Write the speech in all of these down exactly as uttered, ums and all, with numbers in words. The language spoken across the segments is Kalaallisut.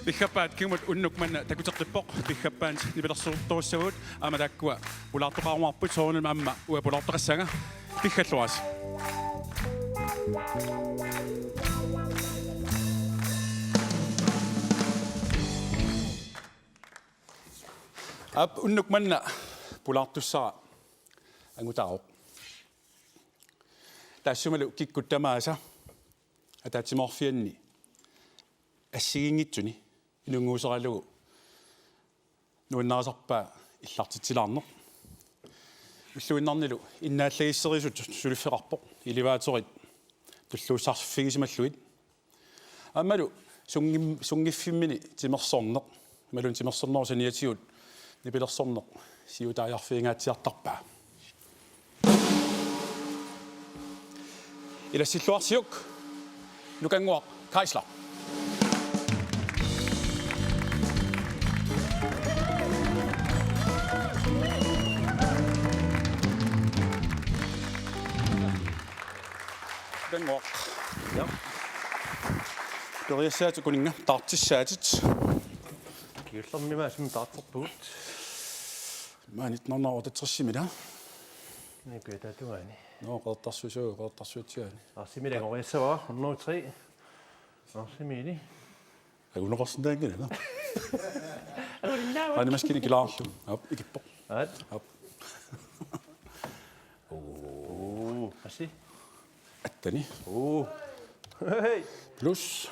Piffappaat kingumut unnuk manna takuteqqippoq, piffappaanut nipilersortorussagut, aamma taakkua pulaartoqarumaarput, soorunami aamma uanga pulaartoqassaanga. Piffaluarisi. Aap, unnuk manna pulaartussara angutaaroq. Taassumalu kikkut tamaasa ataatsimoorfianni assigiinngitsuni inunnguuseralugu nuannarisarpaa illartitsilaarneq. Ulluinnarnilu innaallagisserisut suliffeqarpoq, elevatorit tulluussarfigisimallugit. Aammalu sunngim-, sunngiffimmini timersorneq, imaluunniit timersornerup saniatigut nipilersorneq siutaajarfigingaatsiartarpaa. Ilassilluarsiuk, Nukannguaq Kaisler. Nukannguaq. Ja. Periassaatit kuninnga taartissaatit. Kiullermima asum taarterpugut. Maanit nittenhundredeotteogtresimi, da. Nikuja taatugaani. Nå, Qeqertarsuit, Qeqertarsuatsiaani. Arsimi langoriassavara, hundrede og tre. Arsimiili. Agunoqarsinnaanngilaq, da. Aani maskini kilaarlu. Aap, ikippoq. Aat. Aap. Oo, asi. Attani. Oo. Hej. Plus.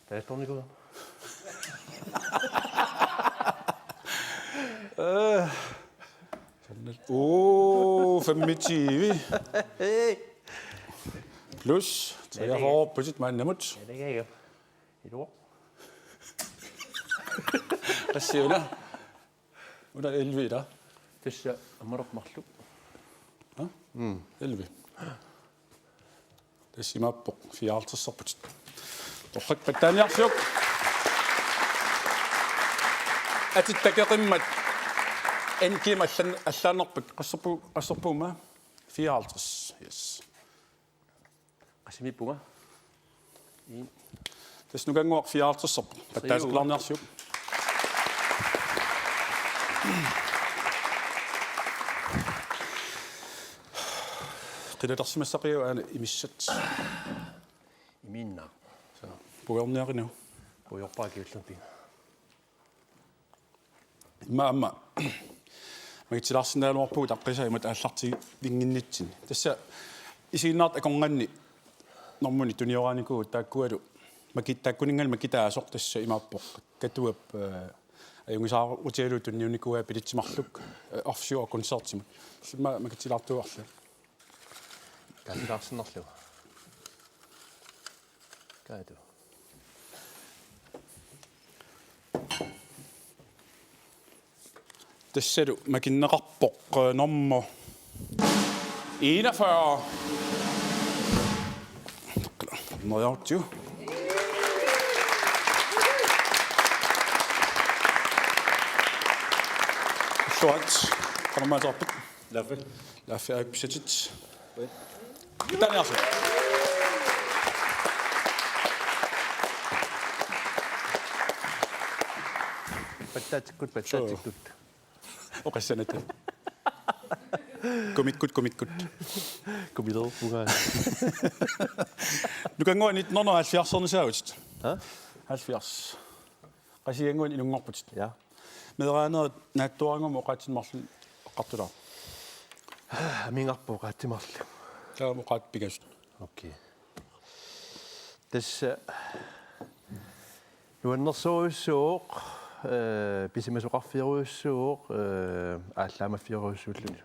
Taastornikuuvoq. Øh. Oo, femogtyve. Hej. Plus, treogfyrre putit maannamut. Ja, det kan jeg ikke. Iluaq. Qassiuna. Una elleve, da. Tassa ammaraq marluk. Ha? Mm. Elleve. Tassa imaappoq fireoghalvtredsserput. Torrak, pattaaniarsiuk. Atit takeqimmat. N G-mi allan-, allaannarput. Qasserpu-, qasserpuumma? Fireoghalvtreds. Yes. Qassimippunga? Tassa Nukannguaq fireoghalvtredsserput. Pattaaseqqaarniarsiuk. Qilatarsimassaqiuk aana imissat. Imiinnaq. Sa puiorniarinagu. Puiorpaa kiullerpiga. Immaqa aamma makitsilaarsinnaagaluarpugut aqqisaa imatut aallartivinnginnitsinni. Tassa isiginnaartut akornanni normuni tunioraanikuuvugut taakkualu maki-, taakkuninngalu makitaasoq tassa imaappoq Katuap, eh, ajunngisaarutigalugu tunniunnikuuaa billetsit marluk, eh, offshore koncertimut. Immaqa makitsilaartuuarlunga. Kaatilaarsinnarlugu. Kaatu. Tassalu makinneqarpoq, eh, nummer enogfyrre. Noriartiu. Illuat, qanormaatigaarpit? Laffi. Laffi aappisatit. Ui. Taaniarsi. Pattaatikkut, pattaatikkut. Oqassanata. Kumikkut, kumikkut. Kumilerpunga. Nukannguaq nitten hundrede og halvfjerds-ernisaavutit. Ha? Halvfjerds. Qasigiannguit inunngorputit. Ja. Meeraanerit naatsuaraangamik oqaatsit marluk eqqartulaarput. Amigarput oqaatsit marluk. Taava oqaatsit pingasut. Okay. Tassa nuannersorujussuuvoq, eh, pisimasoqarfiorujussuuvoq, eh, aallaamaffiorujussuulluni.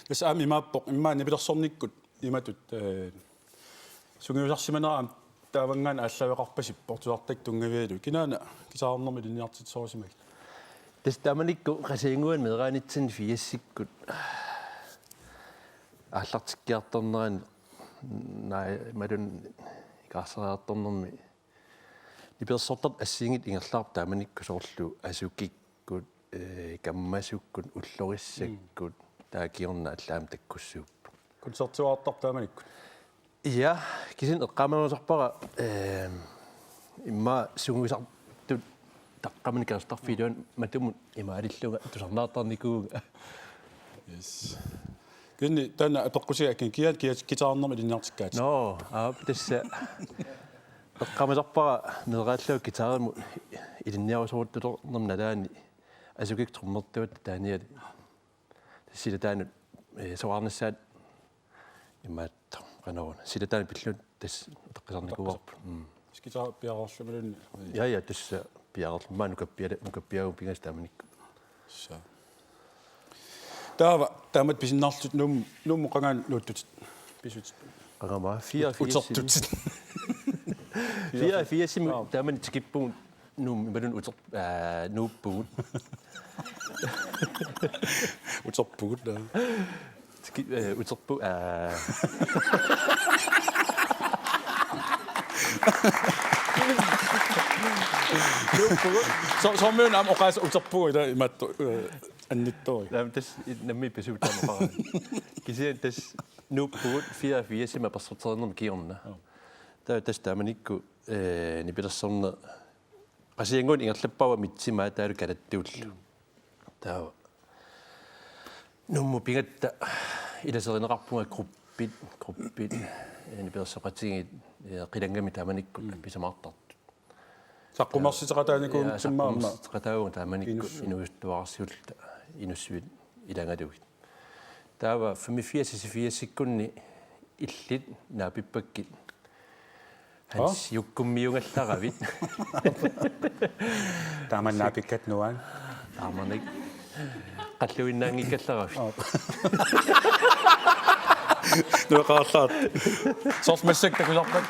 Tassa aamma imaappoq, immaqa nipilersornikkut imatut, eh, sungiusarsimanera aamma taavanngaannaq aallaveqarpasippoq tusartakkat tunngavigalugit. Kinaana guitarernermik ilinniartitsisorusimagit? Tassa taamanikkut Qasigiannguani meeraanitsinni firsikkut aallartikkiartornerani, naa, imaluunniit ikaarsaariartornermi nipilersortartut assigiinngitsut ingerlaarput taamanikkut soorlu asukikkut, eh, kammasukkut, ullorissakkut, mm, taava kingorna allaammi takkussuupput. Koncertuartarput taamanikkut? Ja, kisianni eqqaamanerusarpara, eh, immaqa sungiusartut taqqamani kaastarfiiluan matumut imaalillunga tusarnaartarnikuuvunga. Yes. Kisianni taanna apeqqusiga akin kia kia guitarernermik ilinniartikkaat. Nå, aap tassa. Eqqaamasarpara meeraallunga guitarimut ilinniarusoruttulernerma nalaani asukik trommertuat Daniel. Tassa silataanut eh, soraarnissaat imaattoq qanoruna. Silataanut pillugu tassa uteqqisarnikuuarput. Mm. Guitar piareerlumiluunniit. Ja, ja, tassa piareerluni. Maanna nukappiala-, nukappiagut pingasut taamanikkut. Sa. Taava, taamatut pisinnarlutit Nuum-, Nuummut qangaanut nuuttutit pisutit? Qanga aamma fireogfirs. Utertutit. Fireogfirsimi taamani tikippugut Nuummut imaluunniit uter-, aa, nuuppugut. Uterpugut, ja. Tiki-, eh, uterpu-, aa. So, soormiuna aamma oqaaseq uterpugut ila imaattoq, eh, annittooq. Naamik tassa nammineq pisuutamaqaaq. Kisianni tassa nuuppugut fireogfirsimi apersorterinermi kingorna. Taava tassa taamanikkut, eh, nipilersorneq Qasigiannguani ingerlappaat Mitsimaat taavalu Kalattuullu. Taava Nuummut pigatta ilaserineqarpunga gruppit, gruppit, eh, nipilersoqatigiit, eh, qilangami taamanikkut pisimaartartut. Saqqummersiteqataanikuunngitsinnga aamma. Saqqummersiteqataavunga taamanikkut inuusuttuararsiulluta Inussivit ilagaluit. Taava femogfirs seksogfirsikkunni illit naapippakkit. Hans Jukkummiugallaravit. Taama naapikkat nuan. Taamani. Qalluinnaanngikkallaravit. Nueqarallarput. Soorlu massakkut takusarpat.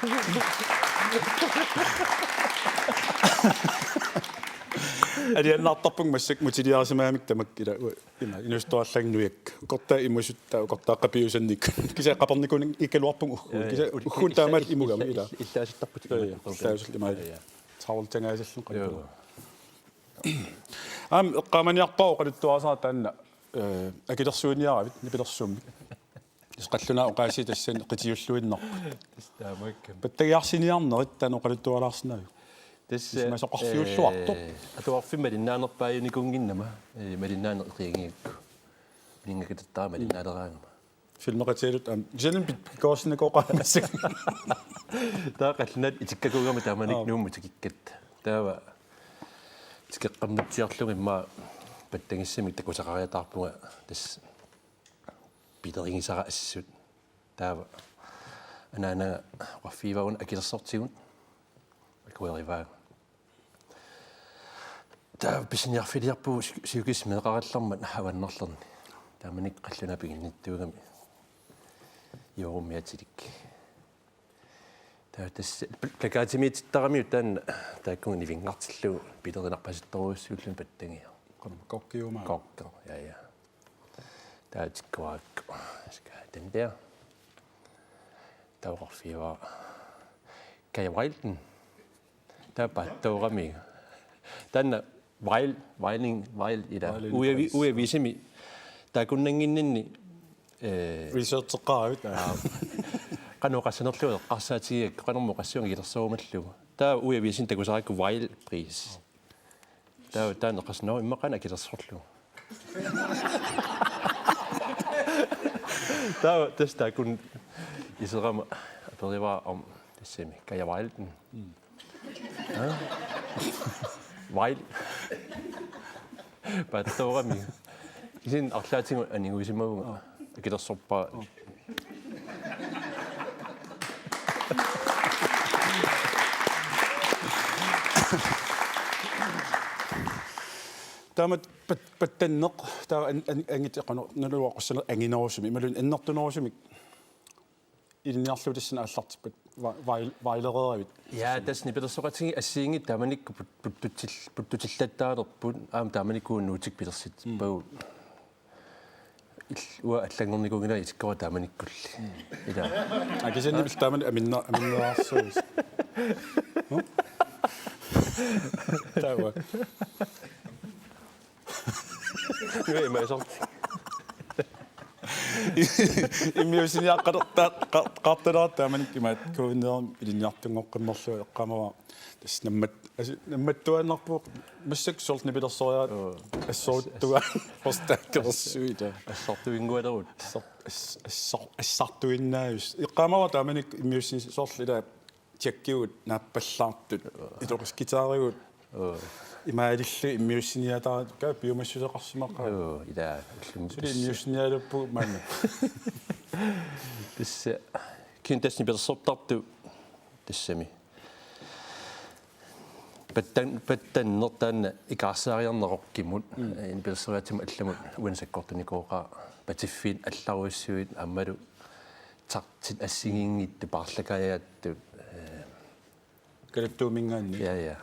Alianaartarpunga massakkut mutiliarisimagamikku tamakku ila. Ima, inuusuttuarallarlunga nujakka. Ukortaat imusut taava ukortaat qapiussannik. Kisianni qaparnikuunngikkaluarpunga ugguuna. Kisianni ugguuna taamaat imugami ila. Illaasuttarput. Illaasullu imaali. Tavltangaasallu qanittuarput. Aamma eqqaamaniarpara oqaluttuarisara taanna, eh, akilersuiniaravit nipilersuummik. Tassa qallunaat oqaasii tassani qitiulluinnarput. Taamaakkami. Pattagiarsiiniarnerit taanna oqaluttualaarsinnaavit? Tassa imasoqarfiulluartoq. Eh, atuarfimmi malinnaanerpaajunikuunnginnama, eh, malinnaaneq eqianngikku. Mininngakatattara malinnaaleraangama. Filmeqatigaluttu aamma. Kisianni pit-, pikkorissinnakoqaaq massakkut. Taava qallunaatut itikkakuugama taamanikkut Nuummut tikikkatta. Taava tikeqqamnutsiarlunga immaqa pattangissamik takusaqariataarpunga tassa pilerigisara assut. Taava anaanaga oqarfigivaanga akilersortigut akuerivaanga. Taava pisiniarfiliarpugut psy-, psykisk meeqqarallarmat avannarlerni. Taamanikkut qallunaat piginnittuugami juurumiatilik. Taava tassa pl-, plakatimiitittaramiuk taanna taakkununnga nivinngartillugu pilerinarpasittorujussuulluni pattagiaq. Kokkiumaa. Kokka, ja, ja. Taava tikkuarakku. Skal den der. Taava oqarfigaara. Kaja Wilden. Taava paatsooramiuk. Taanna Wild, Wilding, Wild ila. Wilding Ujavi-, Prize. Ujavisimi. Taakkunnannginninni, eh, researcheqqaaravit. Aa. Qanoq oqassanerlugu eqqarsaatigigakku, qanormi oqassuunga akilersorumallugu. Taava Ujavisimi takusarakku Wild Prize. Taava taanna eqqarsarnera immaqa qanoq akilersorlugu. Taava tassa taakkununnga iserama aperivara om tassami Kaja Wilden. Aa? Wild. Paatsooramiuk. Isin arlaatigut anigusimavunga. Akilersorpara. Taama pat-, pattanneq, taava an-, an-, angit eqano-, naluara oqassaneq anginerusumik, imaluunniit annertunerusumik ilinniarlugu tassani aallartippat va-, vai-, vejledereravit? Ja, tassa nipilersoqatigiit assigiinngitsut taamanikkut put-, puttutil-, puttutillattaalerput, aamma taamanikkut nuutik pilersitippagut. Ill-, uanga allanngornikuunngilanga itikkoqaaq taamanikkulli. Ila. Aa, kisianni pil taamani aminna-, aminneraarsuusi. Hm? Taava. Iva ima isorti. Immiussiniaqqalerta-, qa-, qaartalaarta taamanikkut imaat kuinnerum ilinniartunngoqqammerlugu eqqaamavara. Tassa nammat-, asu-, nammattuaannarpoq massakkut soorlu nipilersoriaat. Joo. Assoruttuga. Postaakkersuita. Assartuinngualerutta. Assar-, ass-, assar-, assartuinnaavissut. Eqqaamavara taamanikkut immiussini soorlu ilaa tjekkigut naappallaartut. Joo. Itoqis guitarigut. Joo. Imaalillugit immiussiniaataraat kaa piumassuseqarsimaqaat. Joo, ilaa, ullumi. Suli immiussiniaaluppugut maanna. Tassa, kiin tassa nipilersortartut tassami. Pattan-, pattanneq taanna ikaarsaariarneq rockimut, mm, eh, nipilersoriaatsimut allamut uani sakkortunikooqaaq, patiffiit allarujussuit aammalu taktit assigiinngitsut paarlakaajaattut, eh, Kalattuuminngaanniit. Ja, ja.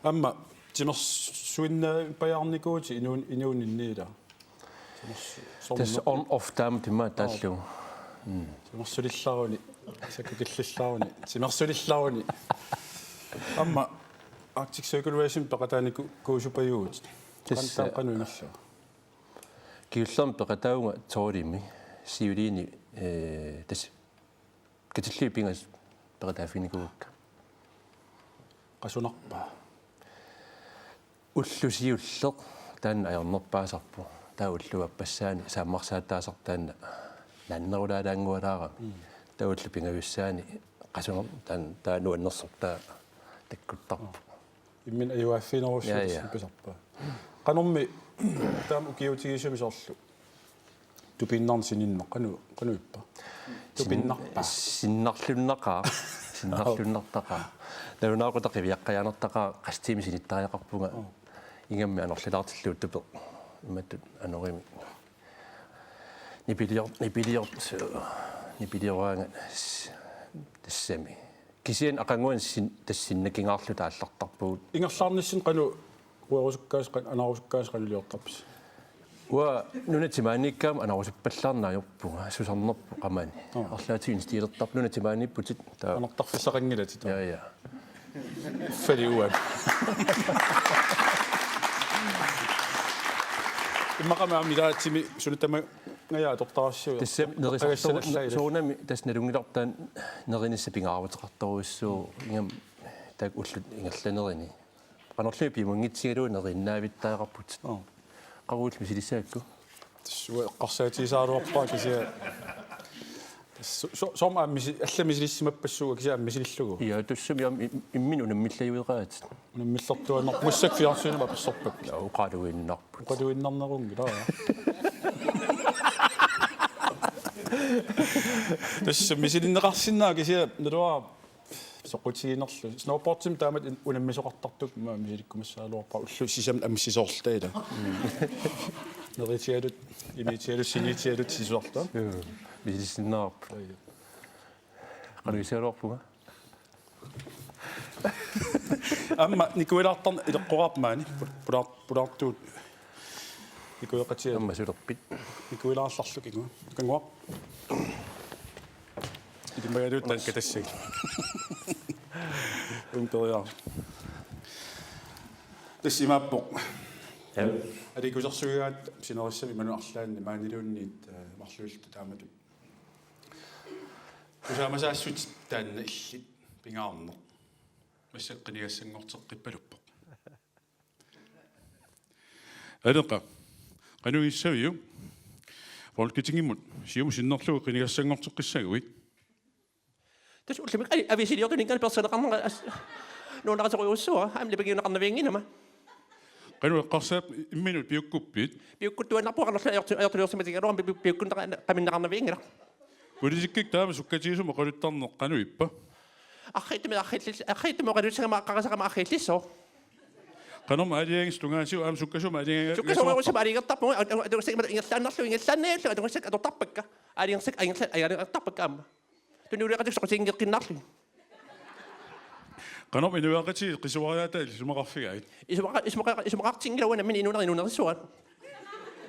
Aamma timersuinnaapajaarnikuuvutit inuun-, inuuninni ilaa. Timersu-, tassa soorlu on off taama timaa taallugu. Mm. Timersulillaruni, sakkutillilaruni, timersulillaruni. Aamma Arctic Circle Race-imi peqataanikuusupajuuvutit. Tassa. Qan-, taava qanoq ingerlava? Kingullermik peqataavunga tolvimi, siuliini, eh, tassa katillugit pingasut peqataaffiginikuuakka. Qasunarpa? Ulloq siulleq taanna ajornerpaasarpoq. Taava ulloq aappassaani saammarsaataasarpoq taanna naannerulaalaanngualaarami. Mm. Taava ulloq pingajussaani qasunar-, taan-, taava nuannersortaa takkuttarpoq. Imminut ajugaaffiginerussuutit. Ja, ja. Pisarpa. Qanormi taama ukiutigisumi soorlu tupinnarneq sininneq qanoq, qanoq ippa? Sin-, tupinnarpa? Sinnarlunnaqaaq. Sinnarlunnartaqaaq. Nalunaaqutaq qiviaqqajaannartaqaaq qassit tiimit sinittariaqarpunga. Oo. Ingammik anorlilaartillugu tupeq. Imatut anorimik. Nipilior-, nipiliort-, nipilioraangat s-, tassami. Kisianni aqaguani sin-, tassa sinnakingaarluta aallartarpugut. Ingerlaarnissinni qanoq uerusukkaasi, qan-, anaarusukkaasi qanoq iliortarpisi? Uanga nunatsinni maaniikkaangama anaarusuppallaarneq ajorpunga, susarnerput qamani. Aa. Arlaatigut instiilertarput nunatsinni maaniipputit. Taava. Anartarfissaqanngilatit. Ja, ja. Fali uan. Immaqami aamma ilaatsimi suna tama Ngajaa atortarassiuk. Tassa nerisartoru-, qagassallaillu. Soorunami tassa nalunngilarput taanna nerinissaq pingaaruteqartorujussuuvoq ingammik taakku ullut ingerlanerini. Qanorluunniit piumanngitsuugaluarlugu neriinnaavittariaqarputit. Oo. Qaqugu misilissagakku? Tassa uanga eqqarsaatigisaraluarpara kisianni. Tassa so-, so-, soormi aamma misi-, allamik misilissimappassuugut kisianni aamma misilillugu. Ja, tassami aamma im-, imminut unammilliueqaatit. Unammillertuaannarpoq massakkut fjernsyni apersorpakka. Ja, oqaluinnarput. Oqaluinnarnerunngilaq. Tassa misilinneqarsinnaavoq kisianni naluara soqutiginerlu. Snowboardimi taamatut in-, unammisoqartartut ima misilikkumassagaluarpara ullut sisamat ammut sisoorluta ilaa. Neritigalugit, imiitigalugit, siniitigalugit sisoorluta. Joo, misilissinnaavarput. Joo. Qanoq isigaluarpunga? Aamma nikuilaartarneq ileqqoraarpoq maani. Pul-, pulaar-, pulaartuut nikueqatiga. Aamma sulerpit? Nikuilaarlarlu kingua. Kingua. Ilimagaluut taakka tassagit. Umperiaar. Tassa imaappoq. Ja. Aliikkusersuigaat sinerissami imaluunniit arlaanni maaniluunniit, eh, marluulluta taamatut. Tusaamasaassut taanna illit pingaarneq. Massakkut qinigassanngorteqqippaluppoq. Aleqa. Qanoq issaviuk? Folketingimut siumut sinnerlugu qinigassanngorteqqissaguit? Tassa ullumikkut avisiliortuninngaanniit persineqarnera as-, nuannarisorujussuuara, aamma nalingiunneqarnaviannginnama. Qanoq eqqarsaap imminut piukkuppit? Piukkuttuaannarpunga qanorlu ajortu-, ajortuliorsimatigaluarama pi-, pi-, piukkunnera qaminneqarnavianngilaq. Politikkikkut taama sukkatigisumik oqaluttarneq qanoq ippa? Arriitsumik arriillis-, arriitsumik oqalussagama aqqarisarama arriillissooq. Qanormi aalajangigassat tungaasigut aamma sukkasuumik aalajangigassat? Sukkasuumik aalajangertarpunga, a-, a-, atugassat imaluunniit ingerlaannarlugit ingerlaannaviarlugit atugassat atortarpakka. Aalajangersakka ingerla-, aalajangertarpakka aamma. Tunuliaqatik soqutigikkinnarlugit. Qanormi inuiaqatigiit qisuariaataat isumaqarfigaat? Isumaqa-, isumaqa-, isumaqartinngilagut nammineq inuuneq inuunerissavaat.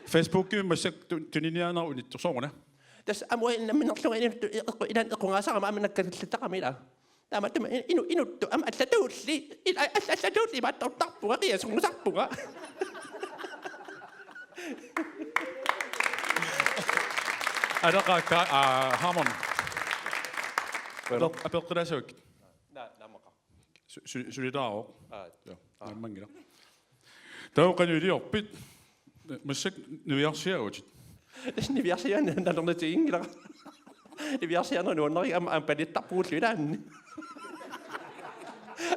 Facebookimi massakkut tu-, tuniniaanera unittoq sooruna? Tassa aamma uanga namminerlunga inuttu eqqu-, ilaanni eqqugaasarama aamma nakkallattaqama ilaa. Taamaattumik in-, inu-, inuttu aamma allatuulli, il-, a-, all-, allatuulli imaattortarpunga, qiasunnguusarpunga. Aleqa ka-, aa, Harmon. Apeq-, apeqqutaassaviuk? Naa, naammaqa. Su-, su-, sulitaavoq. Aa. Joo, naammanngilaq. Taava qanoq iliorpit? Massakkut niviarsiaavutit. Niviarsiaanera nalornatiginngilaq. Niviarsiaanera nuannarigit aamma, aamma palittarpugullu ilaanni.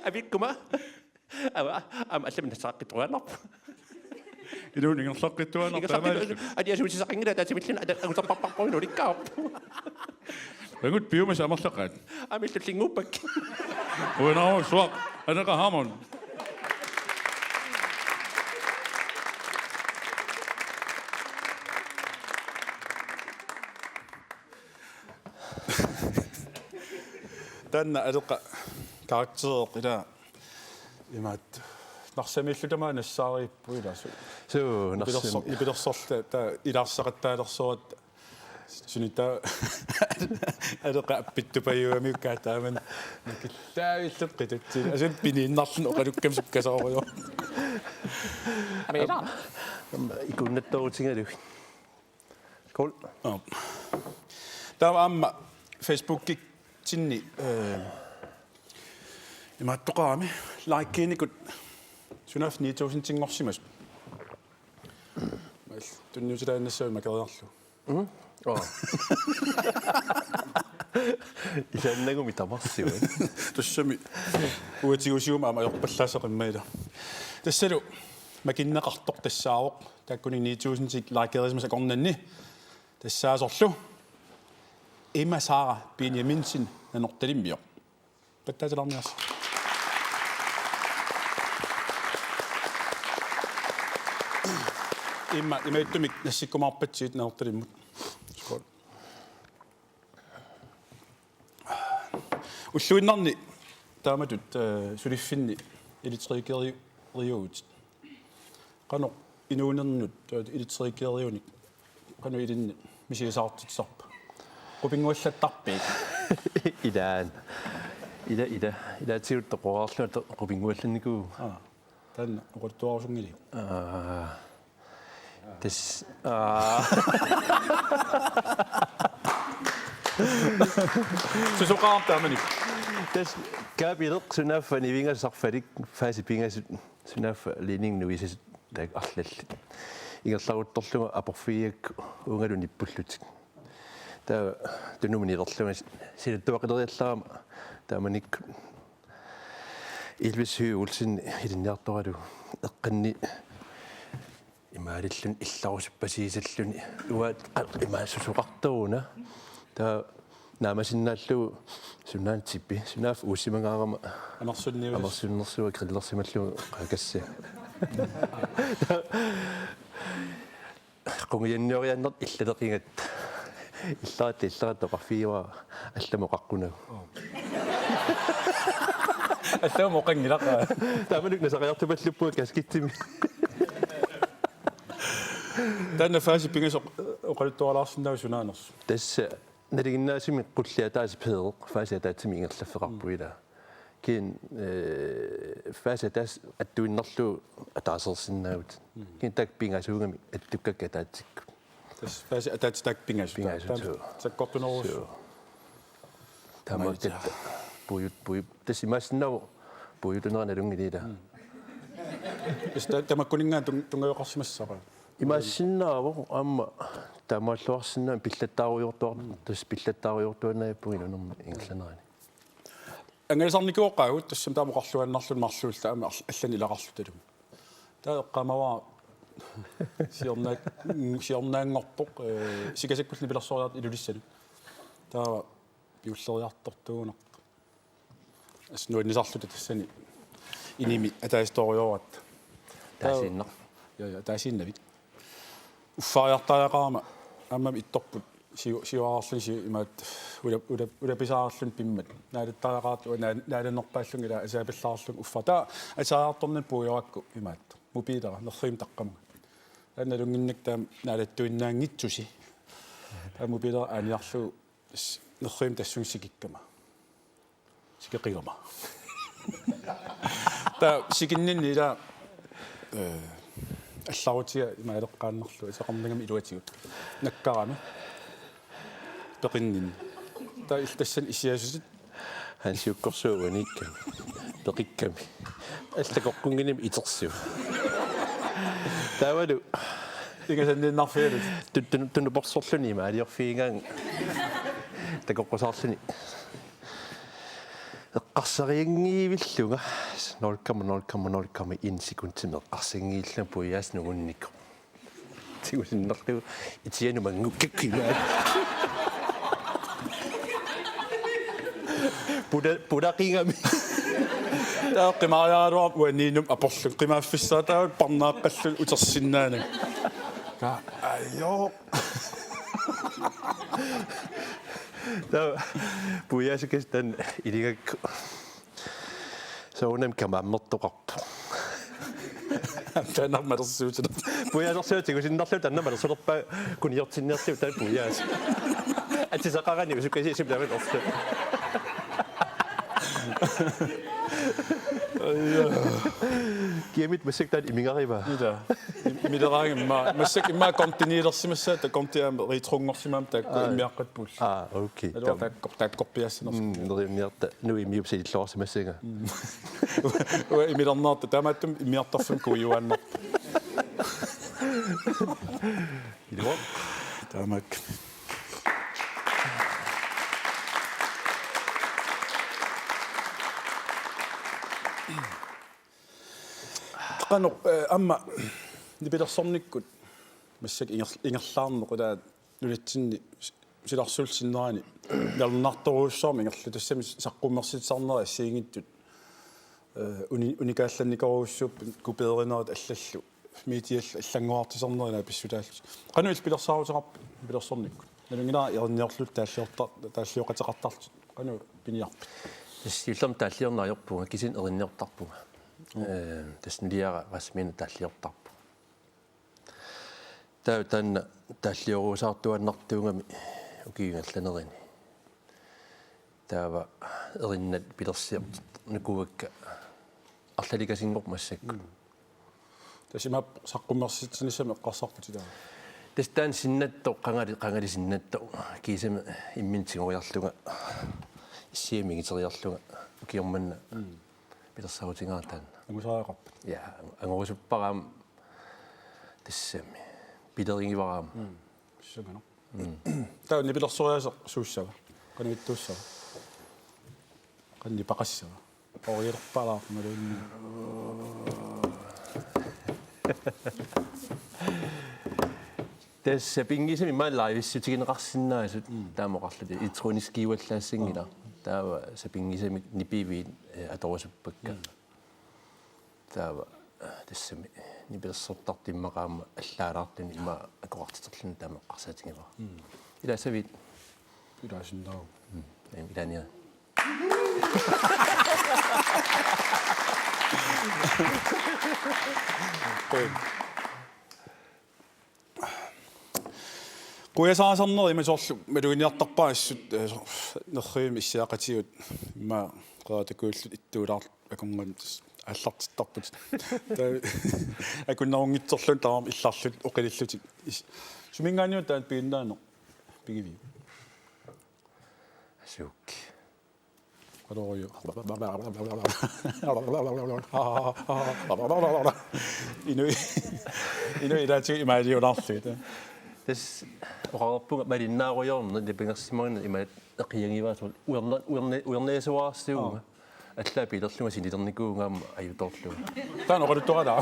Avikkuma. Aamma, aamma allamik nassaqqittuaannarpoq. Inuuneq ingerlaqqittuaannarpoq. Ingerlaqqittu-, taamaalillutik. Ati asuusisaqanngilaq ataatsimiilluni ata-, anguterparparput ulikkaarpoq. Angut piumasat amerlaqaat. Aamma illulinnguuppakkit. Uinarsuaq, Aleqa Harmon. Taanna Aleqa karaktereq ila imaattoq. Narsamiillu tamaat nassaariippoq ila. Suu, nipilerso-, narsami. Nipilersorluta taava ilaarsaqattaalersoratta. Sunitta Aleqa appittupajuugamiuk taamani. Nakillaavilluta qitutsinni. Asan piniinnarluni oqalukkami sukkasoorujoorluni. Ameera. Ikunnattoorutigalugit. Cool. Joo. Taava aamma Facebookitsinni, eh, imaattoqarami, likeenikut sunaaffa ni tusindinngorsimasut. Tunniutilaannassavit makeriarlugu. Mm? Oh. Isannaagummi tamarsiuk. Tassami uatigusium aamma ajorpallaasseq immaqa ila. Tassalu makinneqartoq tassaavoq. Taakkuninnga ni tusindit likeerisimasut akornanni. Tassaasorlu Emma Sara Benjaminsen Nanortalimmiortoq. Pattaatilaarniarsi. Emma, imaattumik nassikkumaarpatsigit Nanortalimmut. Skål. Ulluinnarni taamatut, eh, suliffinni elektrikeriuvutit. Qanoq inuunernut, eh, elektrikeriunik qanoq ilinnut misigisaartitsisarpa? Qupinnguallattarpit? Ilaana. Ila, ila. Ilaatigut toqoraarlunga to-, qupinnguallannikuuvoq. Aa. Taanna oqaluttuarusunngiliuk? Aa. Tassa, aa. Susoqarpa taamani? Tassa kaapileq sunaaffa nivingasut sarfalik, fasit pingasut sunaaffa ledningit nuisasut taakku arlallit. Ingerlaruttorlunga aporfigigakku uungalu nippullutik. Taava tunumut nilerlunga sinittuaqileriallarama taamanikkut Elvis Høegh Olsen ilinniartoralugu eqqanni imaalilluni illarusippasiisalluni uanga qa-, imaattoq susoqartoruna. Taava naamasinnaallugu sunaana tipi, sunaaffa uussimangaarama amersunniusis. Amersunnersuaq grillersimallugu qaakassi. Qungujannioriaannartoq illaleqigatta. Illaratta, illaratta oqarfigaara allamut oqaqqunagu. Allamut oqanngilaq. Taamanikkut nasariartupalluppunga kaskitsimi. Taanna fasit pingasut oq-, oqaluttualaarsinnaavit sunaanersoq? Tassa nalinginnaasumik qulliit ataaseq peereq, fasit ataatsimik ingerlaffeqarpoq ila. Kiinaa, eh, fasit ataaseq attuinnarlugu ataaseersinnaavutit. Mm. Kiinaa taakku pingasunngami attukkakkit ataatsikkut. Tassa fasit ataaseq taakku pingasut. Pingasut, taama suu. Sakkortunerussaaq. Suu. Taamaakkatta puujut-, puujut-, tassa imaassinnaavoq puujuttunera nalunngilaq ila. Mm. Tassa ta-, tamakkuninnga tun-, tunngaveqarsimassaaq. Imaassinnaavoq aamma taamaalluarsinnaammat pillattaarujoortuar-, mm, tassa pillattaarujoortuaannarpunga inuunermi ingerlanerani. Angalasarnikuuvoq tassami taama oqarluinnarluni marluulluta aamma arl-, allanik ilaqarlutalu. Taava eqqaamavara siornaak-, siornaanngorpoq, eh, Sikasakkullu nipilersoriartoq Ilulissanut. Taava piulleriartortuugunarpoq. Assut nuannisarluta tassani inimi ataasiartorujooratta. Taava taasiinnaq. Ja, ja, taasiinnavik. Uffaariartariaqarama aammami ittorput siu-, siuariarluni siu-, imaattoq ula-, ula-, ulapisaarluni pimmat. Naalattariaqartut naa-, naalannerpaallunga ila asaapallariarlunga uffa. Taava asaariartornani puigorakku imaattoq mobiilera nerrivimmi taqqamunga. Taava nalunnginnakku taama naalattuinnaanngitsusi. Taava mobiilera aaniarlugu s-, nerrivimmi tassunga sikikkama. Sikeqigama. Taava sikinninni ila, eh, allarutiga imaaleqqaannarlugu aseqarnagami iluatigut. Nakkarami. peqinninni. Taava illit tassani issiasutit. Hansiukkorsuaq uaniikkami. Peqikkami. Allat takoqqunnginnami itersuut. Taavalu ingasanniinnarfigalutit. Tun-, tun-, tunuporsorluni imaaliorfigigaanga. Takoqqusaarluni. Eqqarsarianngivillunga nul komma nul komma nul komma en sekundimi eqqarsanngiillunga puiaas nungunnikoq. Tigusinnarlugu itianut manngukkakku imaat. Pula-, pulaqigami. Taava qimariaraluarama uaniinnut aporlunga qimaaffissaataavoq parnaaqqalluni utersinnaanani. Ka-, ajoo. Taava puiaasukasiit taanna iligakku. Soorunami kamaammertoqarpoq. Taanna malersuutilerpoq. Puiaasarsuaq tigusinnarlugu taanna malersulerpaa kuniortinniarlugu taanna puiaas. Atisaqarani usukkasiisumik taanna orsu. Kiamit massakkut taanna imigarivaa. Ila. Im-, imileraangamma. Massakkut immaqa kontinniilersimassaat, taava konti aamma retronngorsimaammat taakku. Aa. Immiaqqat puul. Aa, okay. Aluar taakku-, taakkorpiaassanersoq. Mm, neriunniarta. Nuimmiup sililluarsimassagaa. Mm. Uanga imilernarta. Taamaattumik immiartorfimmi kuijuaannarpoq. Ilua. Taamaak. Qanoq, eh, aamma nipilersornikkut massakkut inger-, ingerlaarneq ilaa nunatsinni s-, silarsuullu sinnerani nalunaartorujussuarmik ingerlapput, tassami saqqummersitsisarnerit assigiinngitsut, eh, uni-, unikaallannikorujussuupput kopierinerit allallu, mediallu allanngorartisarnerit naapissutaallutik. Qanoq illit pilersaaruteqarpit nipilersornikkut? Nalunngilara erinniorlutit taalliorta-, taallioqateqartarlutit. Qanoq piniarpit? Tassa siullermik taalliorneq ajorpunga, kisianni erinniortarpunga. Mm. Eh, tassa nuliara Rasmianut taalliortarpunga. Taava taanna taalliorusaartuaannartuugami ukiup ingerlanerani. Taava erinnat pilersiartornikuuakka arlalikkasinngorput massakkut. Mm. Tassa imaappoq saqqummersitsinissamut eqqarsarputit taava. Tassa taanna sinnattoq, qangali, qangali sinnattoq. Kiisami imminut tigoriarlunga, issiami ingiteriarlunga, ukioq manna. Mm. Pilersaarutigaara taanna. Angusariaqarpat? Ja, angorusuppara aamma tassami. Pilerigivara aamma. Mm. Pissanganaq. Mm. Taava nipilersoriaaseq suussava? Qanoq ittuussava? Qanoq nipaqassava? Orilerpalaarmaluunniit. Tassa sapinngisamik imaat live-issutigineqarsinnaasut. Mm. Taama oqarluta elektroniskiuallaassanngilaq. Mm. Taava sapinngisamik nipiviit, eh, atorusuppakka. Mm. Taava, eh, tassami nipilersortartut immaqa aamma allaalaartuni ima akoqartiterluni taama eqqarsaatigivara. Mm. Ilaassaviit? Ilaasinnaavoq. Mm. Em, ilaaniara. Qujasaasarnerit ima soorlu maluginiartarpara assut, eh, so-, nerrivimmi issiaqatigiit ima qeratikuillutik ittuulaarlutik akornanni tassa aallartittarput. Taava akunnerunngitsorluunniit tamarmik illarlutik oqilillutik. Is-, suminngaanniit taanna piginnaaneq pigiviuk? Asuuk. Qaloriu. Inui-, inuit ilaatigut imaaliulaarlugit. Tassa oqarpunga malinnaarujoorneq nipangersimagunik imaat eqiagivaat soorlu uerne-, uerne-, uernasuarsuuvunga. Aa. Allaat pilerlunga sinilernikuuvunga aamma ajutoorlunga. Taanna oqaluttuaralaa.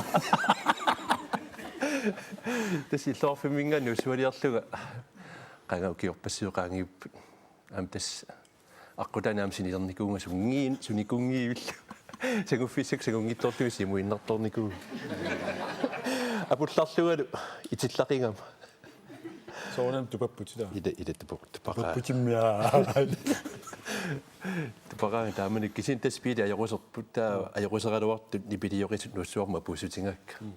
Tassa illoqarfimminngaanniit ussualiarlunga qanga ukiorpassuit qaangiupput. Aamma tassa aqqutaani aamma sinilernikuuvunga sunngiin-, sunikuunngivillu. Sanguffissakka sangunngitsoorlugit simuinnartoornikuuvunga. Apullarlungalu itillaqigama. Soorunami tupapput ilaa. Ila, ila tupa-, tupaqaa. Tupapputimmiaa. Tupaqaanga taamani kisianni tassa biili ajoquserput, taava ajoquseraluartut nipiliorisut nuussuarmut apuussutigaakka. Mm.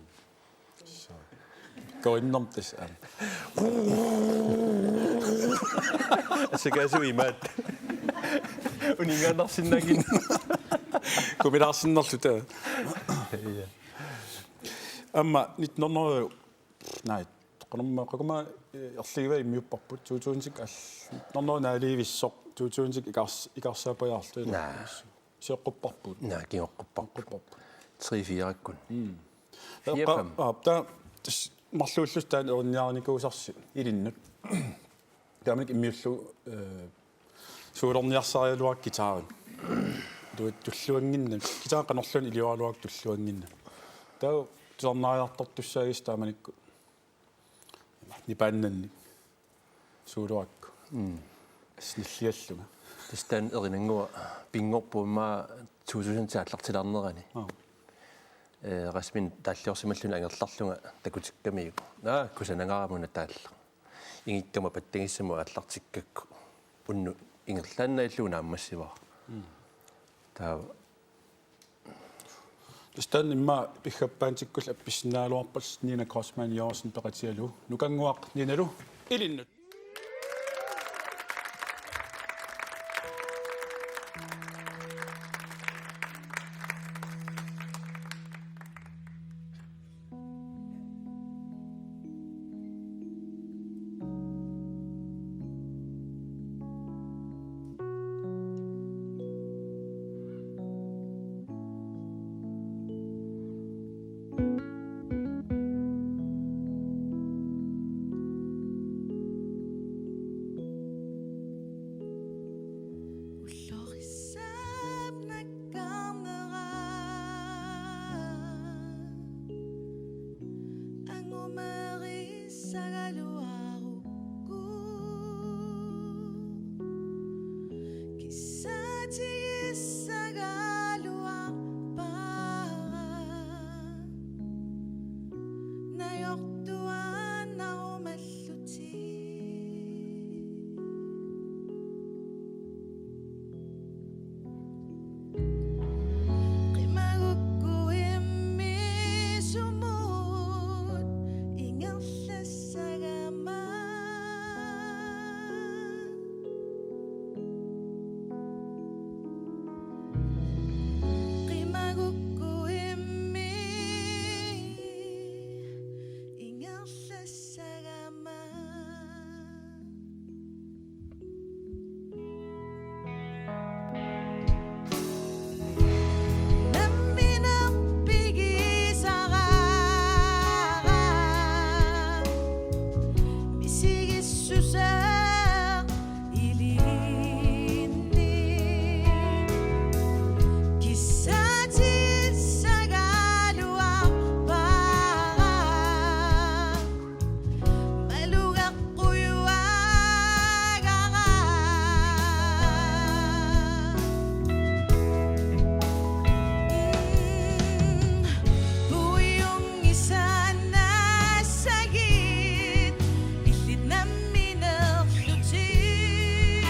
Koinnom tassa aamma. Assakaasu imaat. Uninngaannarsinnaanngilaq. Kumilaarsinnarluta. Ja. Aamma nitten hundrede, nej, Qanormaa, qaquma, eh, erligiva immiupparput, to tusind all-, nornera naalivissoq, to tusind ikars-, ikarsaapajaarlu ilaa. Naa. Sioqqupparput. Naa, kingoqqupparput. Kingoqqupparput. Tre fire-kkut. Mm. Fire, qa-, fem. Aa, taa, tassa marluullusi taanna erinniarinikuusarsi ilinnut. Taamanikkut immiullugu, eh, soolorniarsarigaluarpara guitarimik. Tu-, tulluannginnami. Guitari qanorluunniit iliuuraluarpara tulluannginnami. Taava tusarnaariartortussaagissi taamanikkut. Nipaannannik. Soolorakku. Mm. Snilliallunga. Tassa taanna erinannguaq pinngorpoq immaqa to tusind aallartilaarnerani. Aa. Eh, rasmin taalliorsimalluni angerlarlunga takutikkamiuk. Naa, kusanangaramuna taalla. Ingikkama pattagissamut aallartikkakku. Unnuk ingerlaannaq illugu naammassivara. Mm. Taava. Tassa taanna immaqa piffissaq bandikkut appissinnaagaluarpat Nina Kreutzmann Jørgensen peqatigalugu. Nukannguaq Ninalu ilinnut. Ullorissap nakkarnera angumerissagaluarukku. Kissaatigisagaluarpara najortuaannarumallutik. Qimagukku immiussumut ingerlassagama. Qimagukku immiussumut ingerlassagama. Nammineq pigisara misigissutsit ilinni kissaatissagaluarpara. Malugeqqujuagara. Puiunngisaannassagit illit nammineerlutit.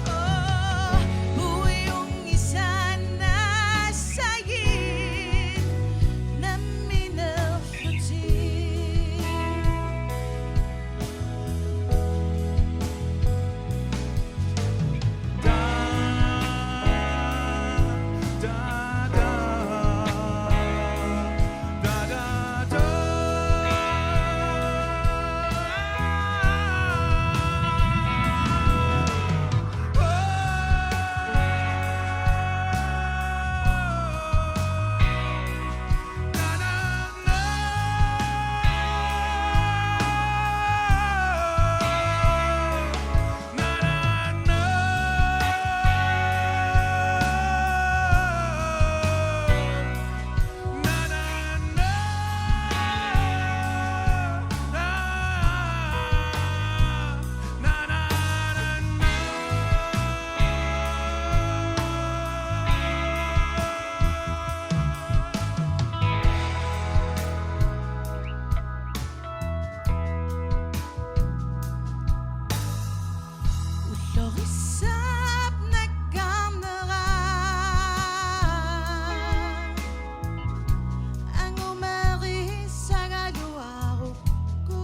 Oh, puiunngi- saannassagit nammineerlutit. Ullorissap nakkarnera angumerissagaluarukku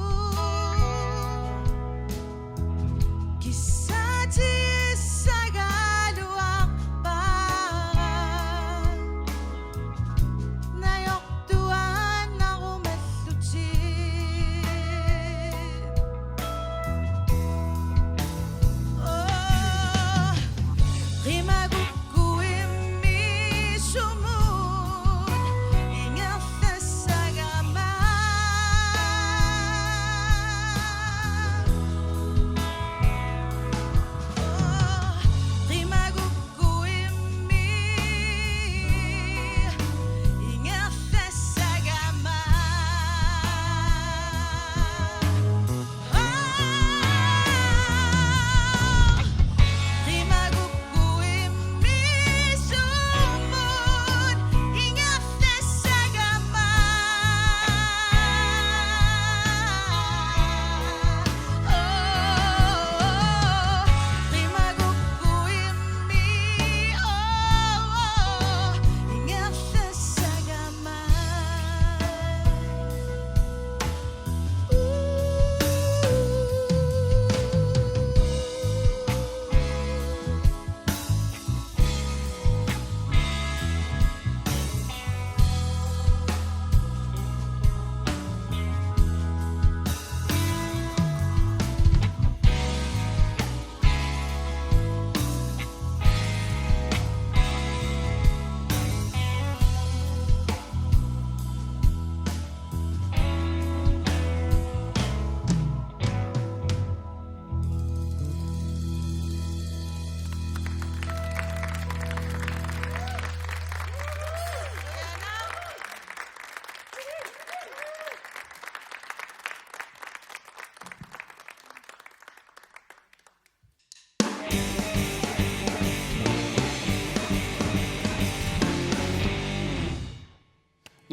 kissaatissagaluarpara.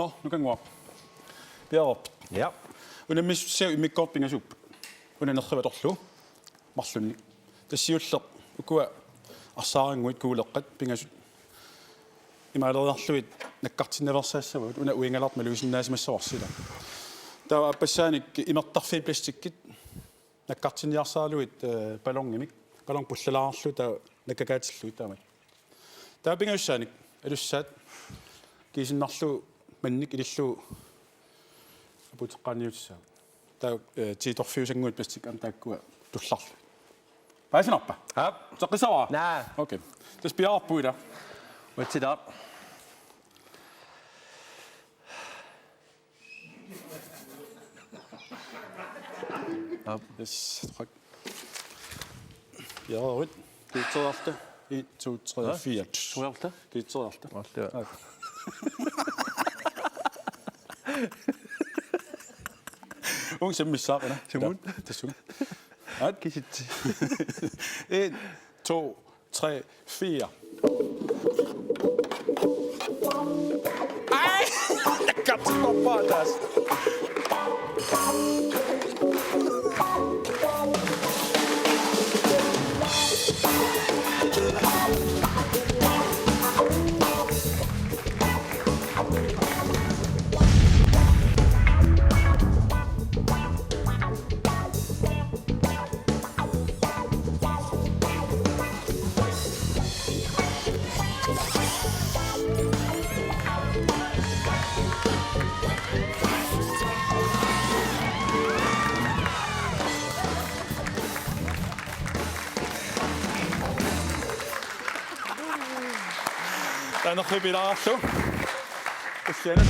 Nå, Nukannguaq. Piareerpit? Ja. Unammissutissagut immikkoortut pingasuupput. Una nerrivatorlu marlunnik. Tassa siulleq ukua arsaarannguit kuuleqqat pingasut imaaleriarlugit nakkartinnaveersaassavagut, una uingalarput malugisinnaasimassavarsi ilaa. Taava aappassaanik imertarfiit plastikkit nakkartinniarsaralugit, eh, ballonimik. Ballon pullalaarlugu taava nakkakaatillugit taamak. Taava pingasussaanik alussaat kisinnarlugu mannik ilillugu apuuteqqaanniutissaagut. Taava, eh, tiitorfiusannguit plastik aamma taakkua tullarlugit. Paasinarpa? Aap. Uteqqissavara? Naa. Okay. Tassa piareerpugut ilaa. Uatsilaaq. Aap. Yes, tak. Piareeruit. Kisitsiarta. En, to, tre, fire. Suorta? Kisitsiarta. Aap. Uunga sammissaaq una. Sumut? Tassunga. Aat. Kisitsi. En, to, tre, fire. Ej! Jeg kom til godt på, Anders. Taanna pilaarlu. Ussianut.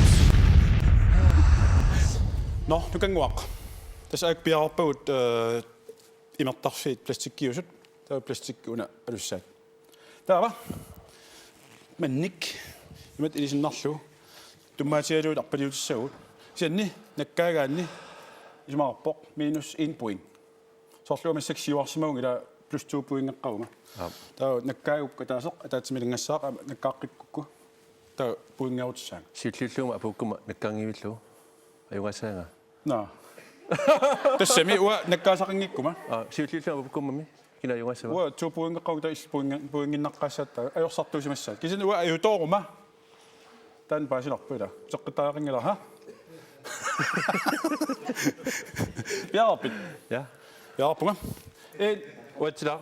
Nå, Nukannguaq. Tassa aak piareerpagut, eh, imertarfiit plastikkiusut. Taava plastikki una alussaat. Taava. Mannik. Imatut ilisinnarlugu. Tummaatigalugu arpaliutissagut. Kisianni nakkaagaanni isumaqarpoq minus en point. Soorlu massakkut siuarsimavunga ilaa plus to pointeqqavunga. Aap. Taava nakkaagukku ataaseq, ataatsimiinngassaaq, aamma nakkaaqqikkukkit. Taava pointeerutissaanga. Siulliulluguma apuukkuma nakkaanngivillugu. Ajugaassaanga. Naa. Tassami uanga nakkaasaqanngikkuma. Aa, siulliulluguma apuukkummami. Kina ajugaassaava? Uanga to pointeqqavunga taava illit pointe-, pointinnaqqaassaat taava. Ajorsartuusimassaat. Kisianni uanga ajutooruma. Taanna paasinarpoq ilaa. Uteqqittariaqanngilara, ha? Piareerpit? Ja. Piareerpunga. En. Uatsilaaq.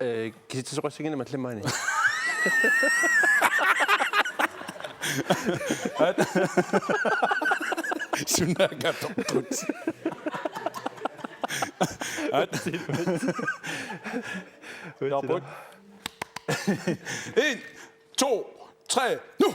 Eh, kisitsisoqassanngilaq mallammaani. Aat. Sunaakka toqqut. Aat. Piareerput? En, to, tre, nu!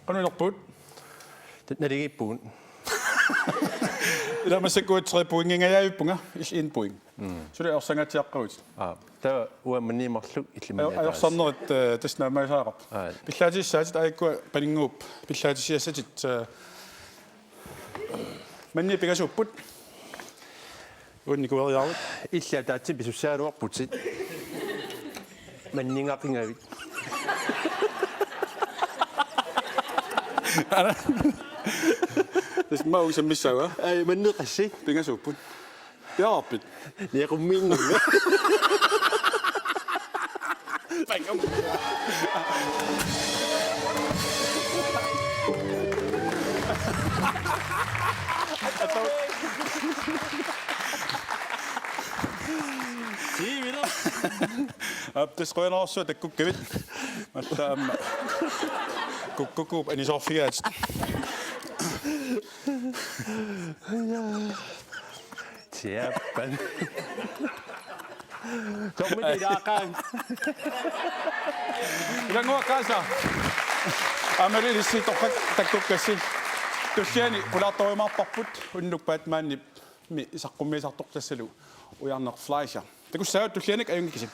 Qanoq ilerpugut? Tassa naligiippugut. Ilaa massakkut tre pointingajavippunga, illit en point. Mm. Suli ajorsangaatsiaqqavutit. Aa, taava uanga manniit marluk illit manniit ataaseq. Ajorsarnerit, eh, tassa naammagisaaqarput. Aa. Pillaatigissaatit aajuku paninnguupput. Pillaatissiassatit, eh, manniit pingasuupput. Uunikueriarut. Illit ataatsimik pisussagaluarputit. Manninngaqigavit. Ana. Tassa uunga sammissaanga. Ai, manneqassi. Pingasuupput. Piareerpit? Niaqummiinnga. Siivila. Aap, tassa qujanarsuaq takkukkavit. Massa aamma. Kukkukuup anisoorfigaat. Siappan. Soormitaaq ilaaqaanga? Ilannguakkaasa. Aamma ilissi toqqak takkukkassi. Tulliani pulaartorumaarparput unnuk Batmanimi saqqummiisartoq tassalu Ujarneq Fleischer. Takussaagut tullianik, ajunngikkisi.